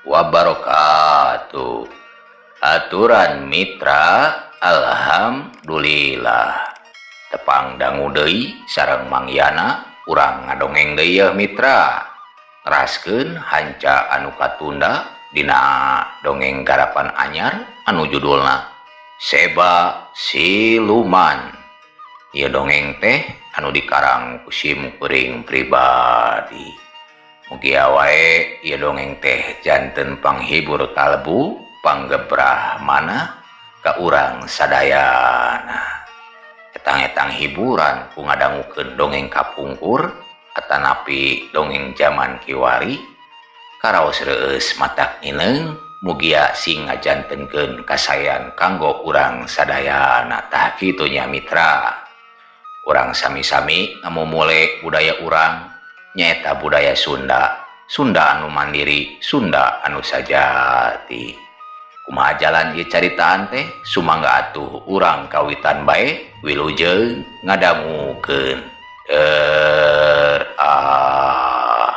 Wabarakatuh. Aturan mitra, alhamdulillah tepang dangu deui sareng Mang Yana, urang ngadongeng deui yeuh mitra, neraskeun hanca anu katunda dina dongeng garapan anyar anu judulna Seba Siluman. Ieu dongeng teh anu dikarang ku sim kuring pribadi. Mugia wae ieu dongeng teh janten panghibur kalbu, panggebrah manah ka urang sadayana. Etang-etang hiburan ku ngadangukeun dongeng kapungkur atanapi dongeng zaman kiwari, karaos reueus matak ngineung, mugia sing ngajantenkeun kasayan kanggo urang sadayana. Tah kitu nya mitra, urang sami-sami ngamumule budaya urang, nyaeta budaya Sunda, Sunda anu mandiri, Sunda anu sajati. Kumaha jalan ieu caritaan teh, sumangga atuh urang kawitan bae, wilujeng ngadangukeun. Der ah.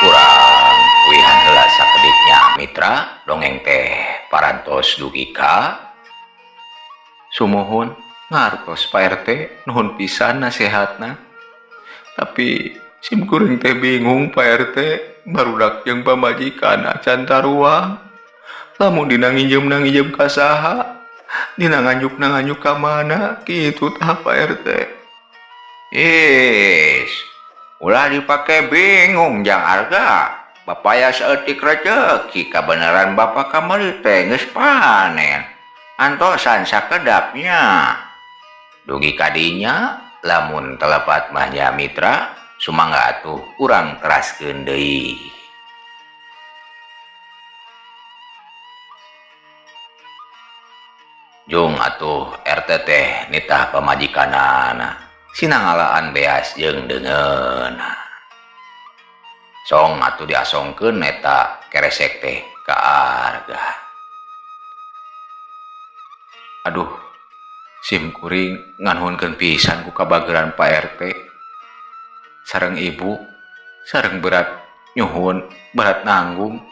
Urang uihan heula sakediknya mitra, dongeng teh parantos dugi ka Sumuhun. Ngartos Pak RT, nuhun pisan nasehatna. Tapi sim kuring teh bingung Pak RT, barudak jeung pamajikan acan taruang. Lamun dina nginjem nginjem ka saha, dina nganjuk nganjuk ka mana kitu tah Pak RT. Is, ulah dipake bingung jang Arga. Bapak ya saeutik rezeki kabeneran bapak kamari teh geus panen. Antosan sakedapnya. Dugi kadinya lamun telepat mahnya mitra, sumangga atuh urang teraskeun deui. Jung atuh RT teh nitah pamajikanana, sinangalaan beas jeung deungeunna. Song atuh diasongkeun eta keresek teh ka Arga. Aduh, sim kuring nganuhunkeun pisan ku kabageran Pak RT. Sareng ibu, sareng berat nyuhun, berat nanggung,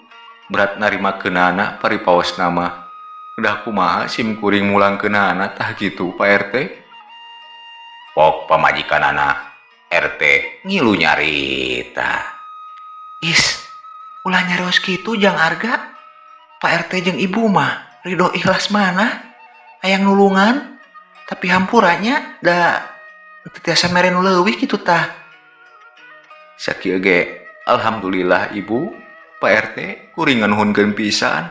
berat narima keunana paripaos nama. Kedah kumaha sim kuring mulang keunana tah kitu Pak RT. Pok pamajikanana RT ngilu nyarita. Is, ulah nyarios kitu jang Arga. Pak RT jeung ibu mah ridho ikhlas mana hayang nulungan, tapi hampuranya da teu tiasa mere nu leuwih kitu tah. Sakieu ge alhamdulillah ibu, Pak RT kuring nganuhunkeun pisan.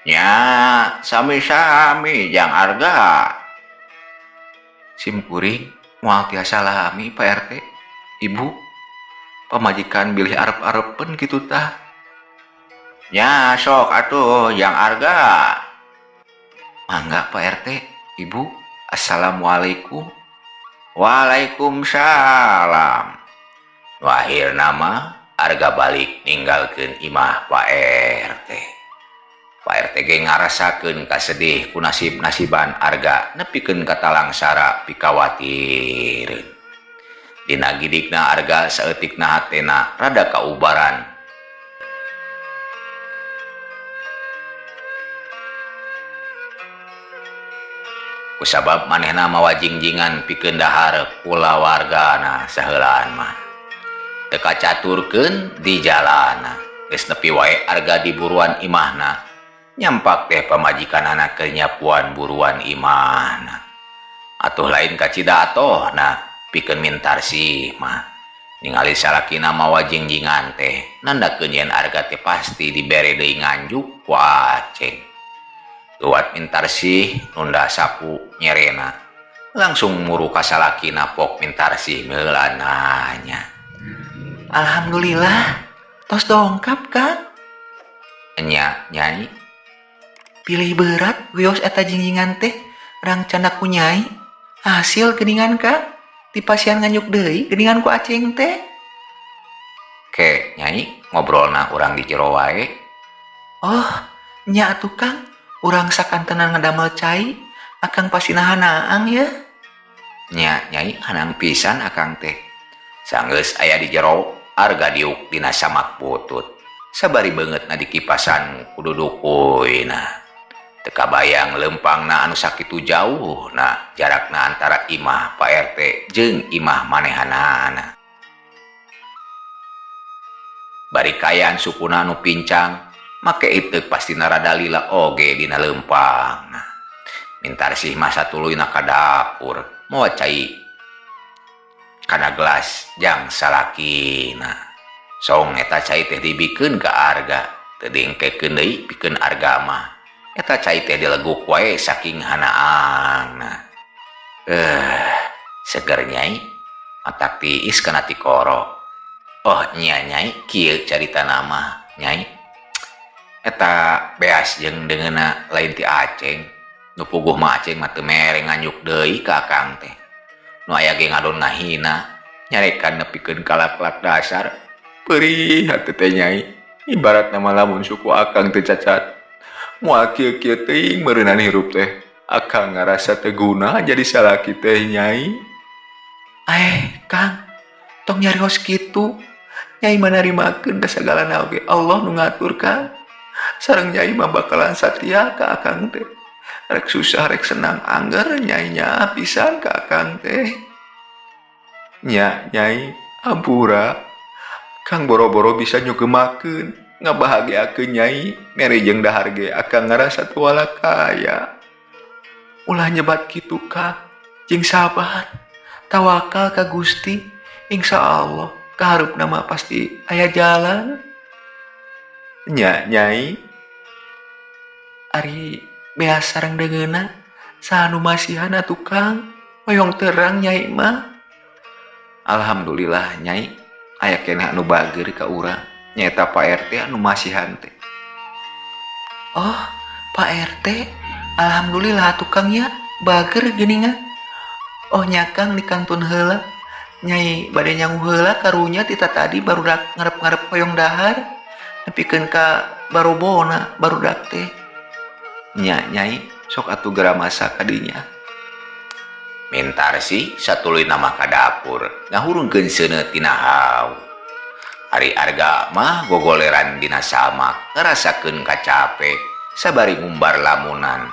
Nya, sami-sami jang Arga. Sim kuring moal tiasa lami Pak RT. Ibu, pamajikan bilih arep-arepeun kitu tah. Nya sok atuh jang Arga. Mangga Pak RT, Ibu, assalamualaikum. Waalaikumsalam. Nu akhirna mah Arga balik ninggalkeun imah Pak RT. Pak RT ge ngarasakeun kasedih ku nasib-nasiban Arga nepikeun ka talangsara pikawatireun. Dina gidikna Arga saeutikna hatena rada kaubaran. Kusabab manehna mawa jingjingan pikeun dahar kulawargana saheulaan mah. Teu kacaturkeun di jalana, geus nepi wae Arga di buruan imahna. Nyampak teh pamajikanana keur nyapuan buruan imahna. Atuh lain kacida atohna pikeun Mintarsih mah. Ningali salakina mawa jingjingan teh nandakeun yen Arga teh pasti dibere deui nganjuk ku Aceng. Luat Mintarsih nunda sapu nyerena, langsung muru ka salakina pok Mintarsih meula nanya. Alhamdulillah tos dongkap Kang. Enya nyai. Pilih berat wios eta jingjingan teh rangcana ku nyai. Hasil geuningan Kang, di pasian nganjuk deui geuningan ku Aceng teh. Ke nyai ngobrolna urang di jero wae. Oh, nya atuh Kang, urang sakantenan ngadamel cai, akang pasti nahan naang ya. Nya Nyai hanang pisan akang teh. Sanggeus aya di jero Arga diuk dina samak butut. Sabari beungeutna dikipasan ku dudukuyna. Teu kabayang leumpangna anu sakitu jauhna jarakna antara imah Pak RT jeung imah manehanana. Bari kayan sukuna anu pincang, make iteuk pastina rada lila oge dina leumpangna. Mintarsih mah satuluyna ka dapur mawa cai kana gelas jang salakina. Song eta cai teh dibikeun ka Arga, teu diengkekeun deui pikeun Arga mah. Eta cai teh dileguk wae saking hanaangna. Seger Nyai, matak tiis kana tikoro. Oh nya Nyai, kieu caritana mah Nyai. Eta beas jeung deungeunna lain ti Aceng. Nu puguh mah Aceng mah teu mere nganjuk deui ka akang teh. Nu aya ge ngadon ngahina, nyarekan nepikeun ka lak-lak dasar. Perih hate teh Nyai, ibaratna mah lamun suku akang teu cacat. Moal kieu-kieu teuing meureunan hirup teh. Akang ngarasa teu guna jadi salaki teh Nyai. Kang, tong nyarios kitu. Nyai mah narimakeun da sagalana oge Allah nu ngatur Kang. Sareng Nyai mah bakalan satia ka akang teh. Rek susah rek senang angger Nyai nya pisan ka akang teh. Nya Nyai, ampura. Kang boro-boro bisa nyugemakeun, ngabahagiakeun Nyai, mere jeung dahar ge akang ngarasa teu walakaya. Ulah nyebat kitu Kang, jeung sabar. Tawakal ka Gusti, insya Allah kahareupna mah pasti aya jalan. Nya Nyai. Ari beas sareng deungeunna saha nu masihan atuh Kang, hoyong terang Nyai mah. Alhamdulillah Nyai, aya keneh anu bager ka urang, nyaeta Pak RT anu masihan teh. Oh, Pak RT, alhamdulillah atuh Kang nya, bager geuningan. Oh nya Kang dikantun heula. Nyai bade nyangu heula karunya ti tatadi barudak ngarep-ngarep hoyong dahar nepikeun ka barobona barudak teh. Nya Nyai, sok atuh geura masak ka dinya. Mintarsih satuluyna mah ka dapur ngahurungkeun seuneu tina hawu. Ari Arga mah gogoleran dina samak ngarasakeun kacape sabari ngumbar lamunan.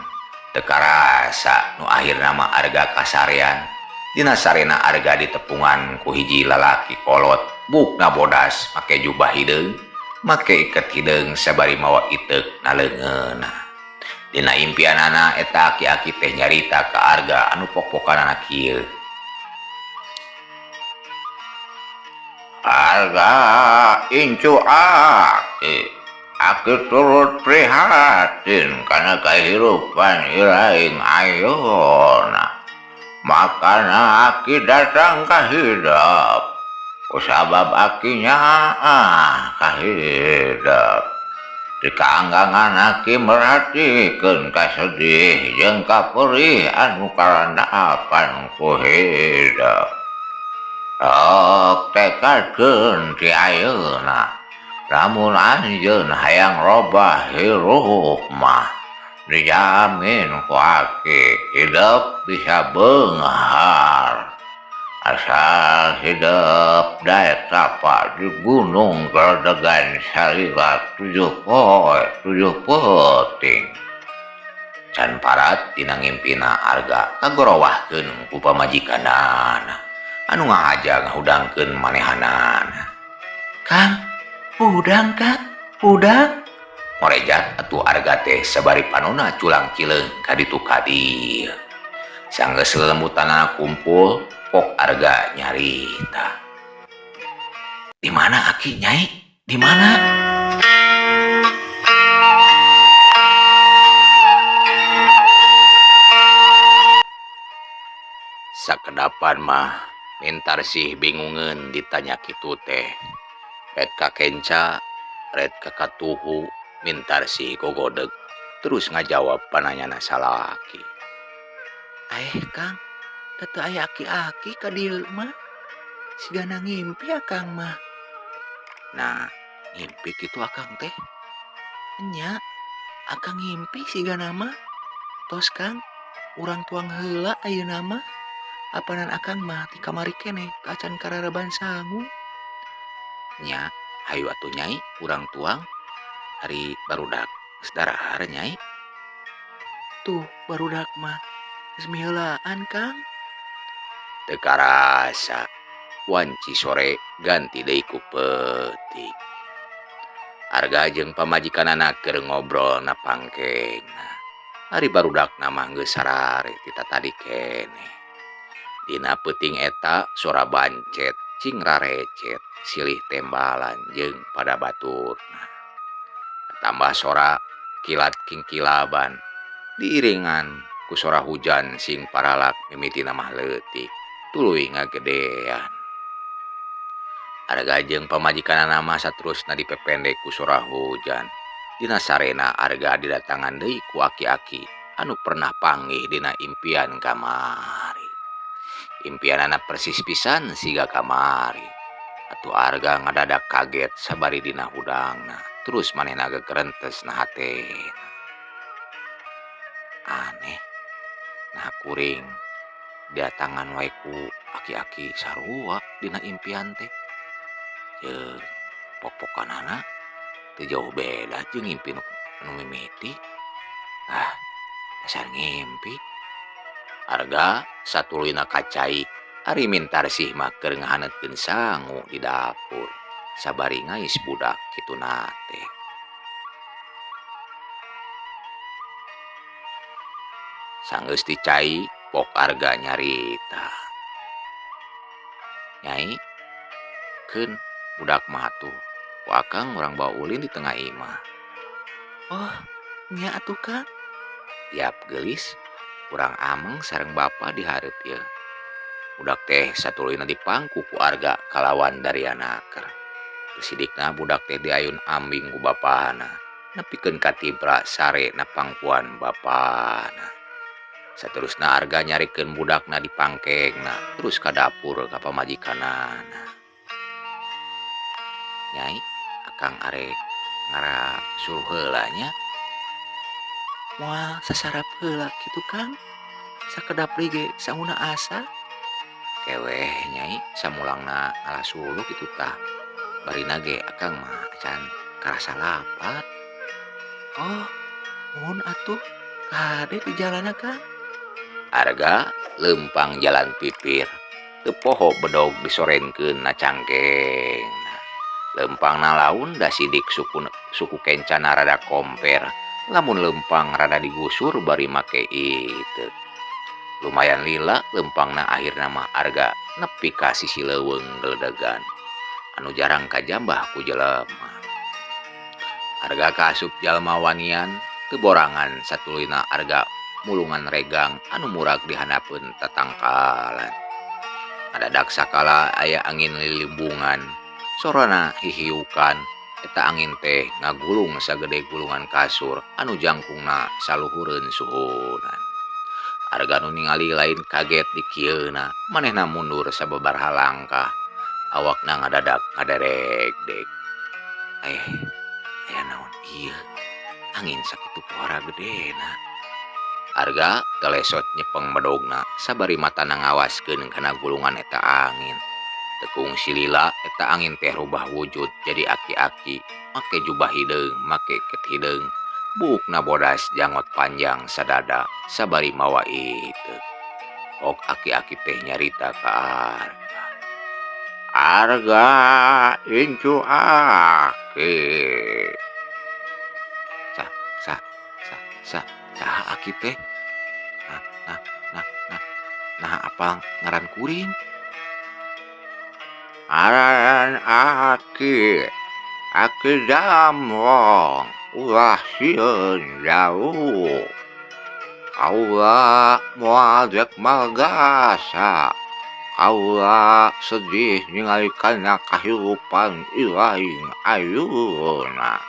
Teu karasa nu akhirna mah Arga kasarean. Dina sarena Arga ditepungan ku hiji lalaki kolot, bukna bodas make jubah hideung, make iket hideung sabari mawa iteuk na leungeunna. Dina impianana eta aki-aki teh nyarita ka Arga anu pok-pokanana kieu. Arga incu aki, aki turut prihatin kana kahirupan iraing ayeuna. Makana aki datang ka hidep, kusabab aki nyaah ka hidep. Dikaanggangan aki merhatikeun kasedih jeung kaperih anu karandapan ku hidep. Sok tekadkeun ti ayeuna, lamun anjeun hayang robah hirup mah dijamin ku aki hidep bisa beunghar. Asal hidep daek tapa di gunung geledegan salila 7 poe 7 peuting. Can parat dina ngimpina Arga kagorowahkeun ku pamajikanana anu ngahaja ngahudangkeun manehanana. Kang, hudang Kang, hudang. Ngorejat atuh Arga teh sabari panona culang cileung ka ditu ka dieu. Sanggeus lelemutanana kumpul, pok Arga nyarita. Di mana aki Nyai? Di mana? Sakedapan mah Mintarsih bingungeun ditanya kitu teh. Red ka kenca, red ka katuhu, Mintarsih gogodeg terus ngajawab pananyana salaki. Kang, teu aya aki-aki ka dieu mah. Sigana ngimpi akang mah. Nah, ngimpi kitu akang teh? Nya, akang ngimpi sigana mah. Tos Kang, urang tuang heula ayeuna mah. Apanan akang mah ti kamari keneh teu acan kararaban sangu. Nya, hayu atuh Nyai urang tuang. Ari barudak geus darahar Nyai? Tuh barudak mah geus miheulaan Kang. Teu karasa wanci sore ganti deui ku peuting. Arga jeung pamajikanana keur ngobrol na pangkengna. Ari barudakna mah geus sarare ti tatadi keneh. Dina peuting eta sora bancet cing rarecet silih tembalan jeung pada baturna. Tambah sora kilat kingkilaban diiringan ku sora hujan sing paralak mimitina mah leutik tuluy ngagedean. Arga jeung pamajikanana mah saterusna dipependek ku sora hujan. Dina sarena Arga didatangan deui ku aki-aki anu pernah panggih dina impian kamari. Impianana persis pisan siga kamari. Atuh Arga ngadadak kaget sabari dina hudangna. Terus manehna gegerentes na hatena. Aneh, nah kuring didatangan wae ku aki-aki sarua dina impian teh. Jeung pok-pokanana teu jauh beda jeung ngimpi nu mimiti. Ah, dasar ngimpi. Arga satuluyna kacai ari Mintarsih mah keur ngahaneutkeun sangu di dapur. Sabari ngais budak kituna teh. Sanggeus dicai pok Arga nyarita. Nyai, keun budak mah atuh. Ku akang urang bawa ulin di tengah imah. Oh, nya atuh Kang. Tiap geulis urang ameng sareng bapa di hareup ieu. Budak teh satuluyna dipangku ku Arga kalawan darianaker. Sidikna budak teh diayun ambing ku bapana. Nepikeun katibra sare na pangkuan bapana. Saterusna Arga nyarikeun budakna di pangkengna terus ka dapur ka pamajikanana. Nyai, akang arek ngara suruh heula nya. Moal sasarap heula kitu Kang. Sakedap ge sanguna asa. Keweh Nyai samulangna ngalah suluh kitu tah. Barina ge akang mah acan karasa lapar. Oh, muhun atuh kade di jalana Kang. Arga lempang jalan pipir. Teu poho bedog disorenkeun na cangkengna. Lempangna laun da sidik suku kencana rada komper. Lamun lempang rada digusur bari make ieu. Lumayan lila lempangna akhirna mah Arga nepi ka sisi leuweung geledegan. Anu jarang kajambah ku jelema. Arga kaasup jalma wanian teu borangan satuluyna Arga mulungan regang anu murag di handapeun tatangkalan. Ngadadak sakala aya angin lilimbungan, sorana hihiukan, eta angin teh ngagulung sagede gulungan kasur anu jangkungna saluhureun suhunan. Arga nu ningali lain kaget dikieuna, manehna mundur sababaraha langkah. Awakna ngadadak ngaderegdeg. Aya naon ieu? Angin sakitu pohara gedena. Arga telesot nyepeng bedogna sabari matana ngawaskeun kana gulungan eta angin. Tekung silila eta angin teh rubah wujud jadi aki-aki, make jubah hideung, make ket hideung, buukna bodas jangot panjang sadada sabari mawa itu. Ok aki-aki teh nyarita ka Arga. Arga incu aki. Sa, sa, sa, sa, saha aki teh? Nah, nah, nah, nah, nah, apa ngaran kuring? Ngaran aki, aki damrong, ulah sieun jauh. Kaula moal dek malgasa. Kaula sedih ningali kana kahirupan ilaing ayeuna.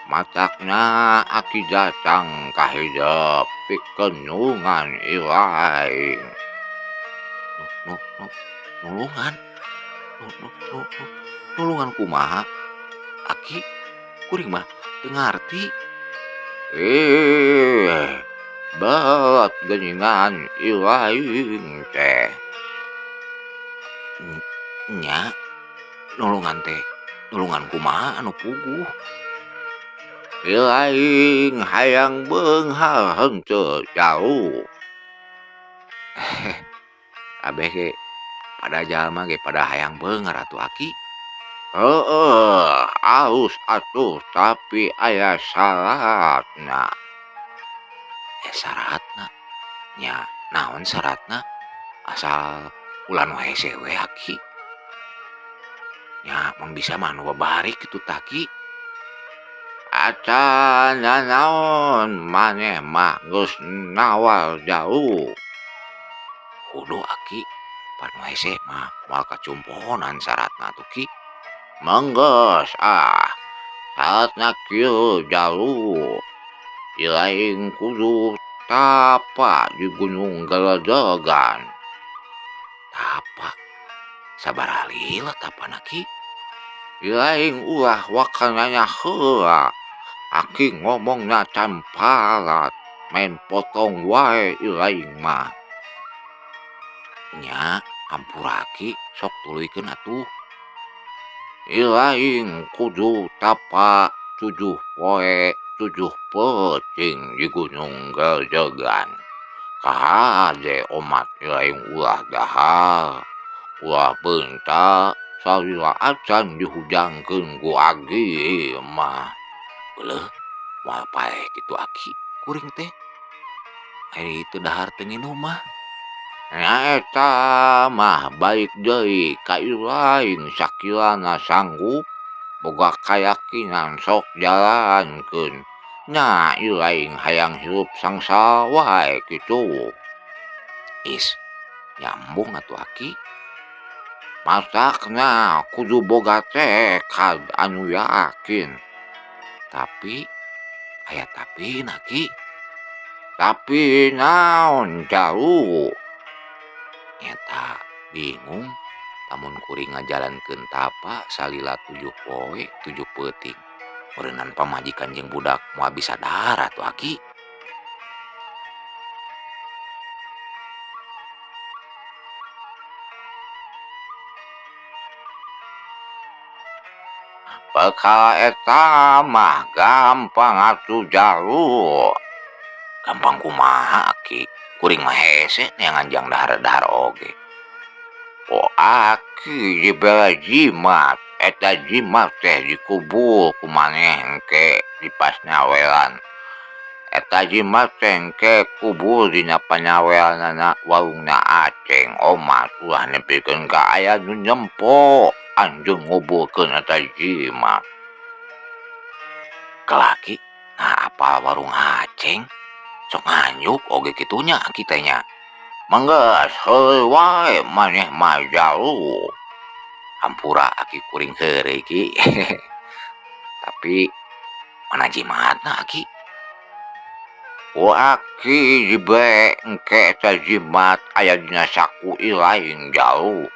Matakna aki datang ka hidep pikeun nulungan ilaing. Nu, nu, nulungan? Nu, nu, nu, nu, nulungan kumaha? Aki, kuring mah teu ngarti. Berat geuningan ilaing teh. Nya nulungan teh nulungan kumaha anu puguh. Ilaing hayang beunghar henteu jauh. Kabeh ge pada jalma ge pada hayang beunghar atuh aki. Heeh, alus atuh tapi aya syaratna. Syaratna? Nya naon syaratna? Asal ulah nu hese we aki. Nya mun bisa mah nu babari kitu tah ki. Acan nanaon maneh mah geus nawar jauh. Kudu aki, pan nu hese mah moal kacumponan syaratna atuh ki. Menggeus ah, syaratna kieu jauh. Ilaing kudu tapa di Gunung Geledegan. Tapa? Sabaraha lila tapana ki? Ilaing ulah waka nanya heula. Aki ngomongna can parat, main potong wae ilaing mah. Nya, hampura aki, sok tuluykeun atuh. Ilaing kudu tapa 7 poe 7 peuting di Gunung Geledegan. Kahade omat ilaing ulah dahar, ulah beunta salila acan dihujangkeun ku agi mah. Euleuh, moal paeh kitu aki kuring teh. Ari teu dahar teu nginum mah. Nyaeta mah balik deui ka ilaing sakirana sanggup boga kayakinan sok jalankeun. Nya ilaing hayang hirup sangsara wae kitu. Is, nyambung atuh aki. Matakna kudu boga tekad anu yakin. Tapi aya tapina ki. Tapi naon jauh. Nyata bingung lamun kuring ngajalankeun tapa salila 7 poe 7 peuting. Meureunnan pamajikan jeung budak moal bisa dahar atuh aki. Perkara eta mah gampang atuh jauh. Gampang kumaha aki? Kuring mah hese neangan jang dahar-dahar oge. Oh aki dibere jimat, eta jimat teh dikubur ku maneh engke di pasnyaweran. Eta jimat teh engke kubur dina panyaweranana warungna Aceng omat ulah nepikeun ka aya nu nyempo anjeun nguburkeun eta jimat. Kelaki, nah apal warung Aceng? Sok nganyuk oge kitunya aki teh nya. Mangga heureuy wae maneh mah jauh. Hampura aki kuring heureuy ki. Tapi mana jimatna aki? Ku aki dibere engke eta jimat aya dina saku ilaing jauh.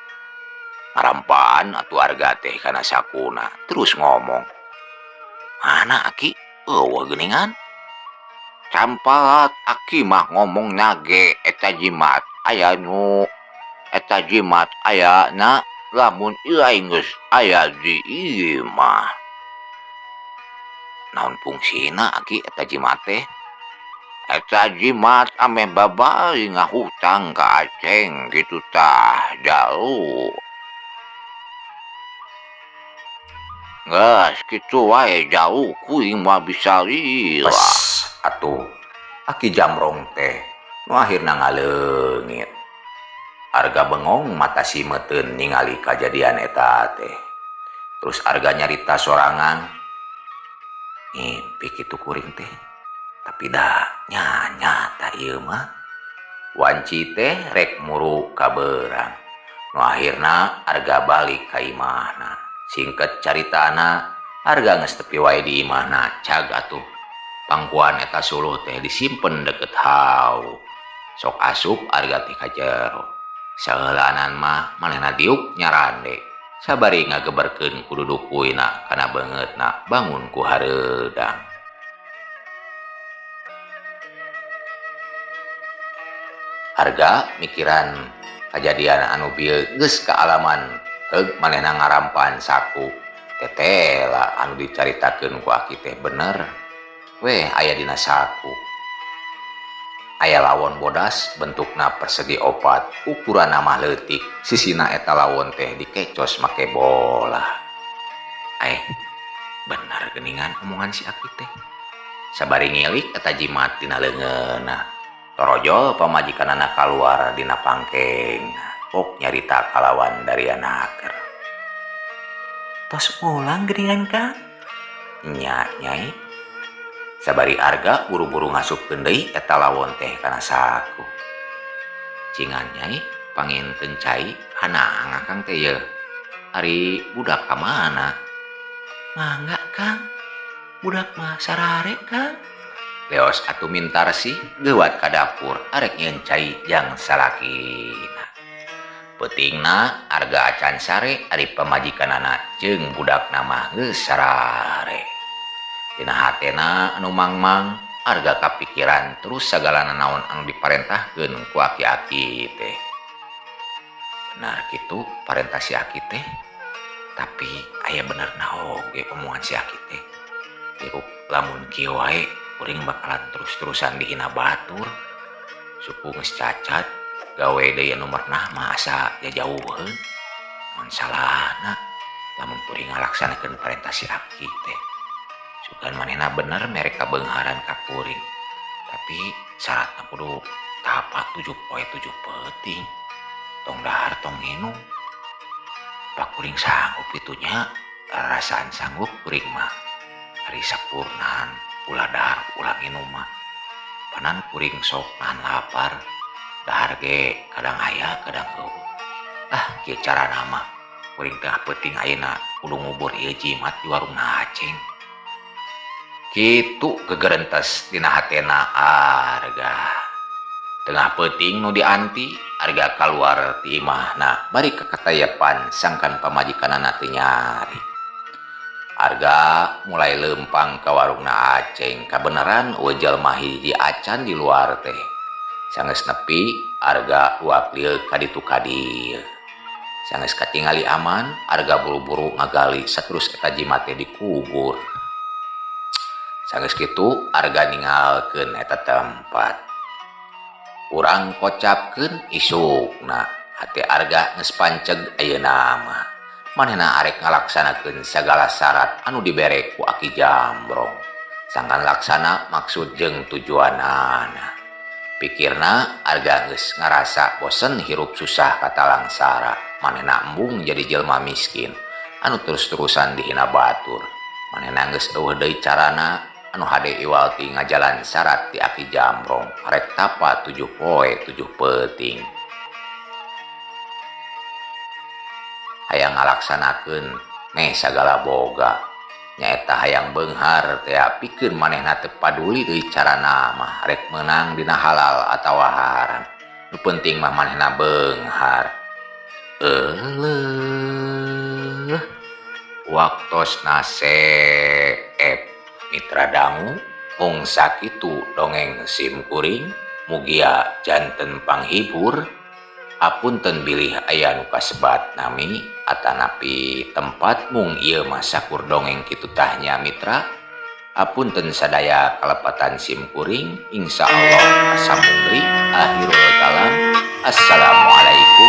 Ngarampaan atuh harga teh kana sakuna terus ngomong. Mana aki? Eueuh geuningan. Camparat aki mah ngomong nage eta jimat aya nu eta jimat aya na lamun ilaing geus aya di imah. Naon fungsina aki eta jimat teh? Eta jimat ameh babari ngahutang ka Aceng kitu tah jauh. Geus kitu wae jauh kuring mah bisa lila. Pes atuh aki Jamrong teh nu akhirna ngaleungit. Arga bengong mata simeteun ningali kajadian eta teh. Terus arga nyarita sorangan. Ngimpi kitu kuring teh. Tapi da nyata ieu mah. Wanci teh rek muru ka beurang. Nu akhirna arga balik ka imahna. Singkat caritana, arga geus tepi wae di imahna cag atuh. Pangkuan eta suluh teh disimpen deket hau. Sok asup arga teh ka jero. Saheulaanan mah manehna diuk nyarande. Sabari ngageberkeun ku dudukuina kana beungeutna bangun ku hareudang. Arga mikiran kajadian anu bieu geus kaalaman heug manehna ngarampan saku. Tetela anu dicaritakeun ku aki teh bener weh aya dina saku. Aya lawon bodas bentukna persegi opat, ukuranna mah leutik, sisina eta lawon teh dikecos make bola. Bener geningan omongan si aki teh. Sabari ngilik eta jimat dina leungeunna. Torojol pamajikanana kaluar dina pangkeng. Pok nyarita kalawan dari naker. Tos pulang geningan Kang? Nya nyai. Sabari Arga buru-buru ngasupkeun deui eta lawon teh kana saku. Cingan nyai panginten cai hanang akang teh yeuh. Ari budak ka mana? Mangga Kang. Budak mah sarare Kang. Leos atuh Mintarsih geuwat ka dapur arek nyieun cai jang salakina. Peutingna Arga acan sare ari pamajikanana jeung budakna mah geus sarare. Dina hatena anu mangmang Arga kapikiran terus sagala nanaon anu diparentahkeun ku aki-aki teh. Benar kitu parentah si aki teh, tapi aya benerna oge omongan si aki teh. Hirup lamun kieu wae kuring bakalan terus-terusan dihina batur. Suku geus cacat, gawe deui anu merenah mah asa jajauheun. Mun salahna lamun kuring ngalaksanakeun parentah si aki teh. Sugan manehna bener mere kabeungharan ka kuring. Tapi syaratna kudu tapa 7 poe 7 peuting. Tong dahar tong nginum. Pak kuring sanggup itunya, rasaan sanggup kuring mah. Ari sapurnan ulah dahar ulah nginum mah. Panan kuring sok nahan lapar. Dahar ge kadang aya kadang eueuh. Ah kieu carana mah kuring tengah peuting ayeuna kudu ngubur ieu jimat di warung Aceng. Kitu gegerentes dina hatena Arga. Tengah peuting nu dianti Arga kaluar ti imahna bari kakatayepan sangkan pamajikanana teu nyari. Arga mulai lempang ka warungna Aceng kabeneran eueuh jelema hiji acan di luar teh. Sanggeus nepi Arga luak lieuk ka ditu ka dieu. Sanggeus katingali aman Arga buru-buru ngagali saterus eta jimat teh dikubur. Sanggeus kitu Arga ninggalkeun eta tempat. Urang kocapkeun isukna hate Arga geus panceg ayeuna mah. Manehna arek ngalaksanakeun sagala syarat anu dibere ku Aki Jambrong. Sangkan laksana maksud jeung tujuanana. Pikirna Arga geus ngarasa bosen hirup susah katalangsara. Manehna embung jadi jelema miskin anu terus-terusan dihina batur. Manehna geus eueuh deui carana anu hade iwal ti ngajalan syarat ti Aki Jambrong arek tapa 7 poe 7 peuting. Hayang ngalaksanakeun meh sagala boga nyaeta hayang beunghar teh pikeun manehna teu paduli deui carana mah rek meunang dina halal atawa haram. Nu penting mah manehna beunghar. Euleuh waktosna seep mitra dangu mung sakitu dongeng sim kuring mugia janten panghibur. Apunten bilih aya nu kasebat nami atanapi tempat mung ieu mah sakur dongeng kitu tah nya mitra. Apunten sadaya kalepatan sim kuring, insyaallah kasambung deui. Akhirul kalam, assalamualaikum.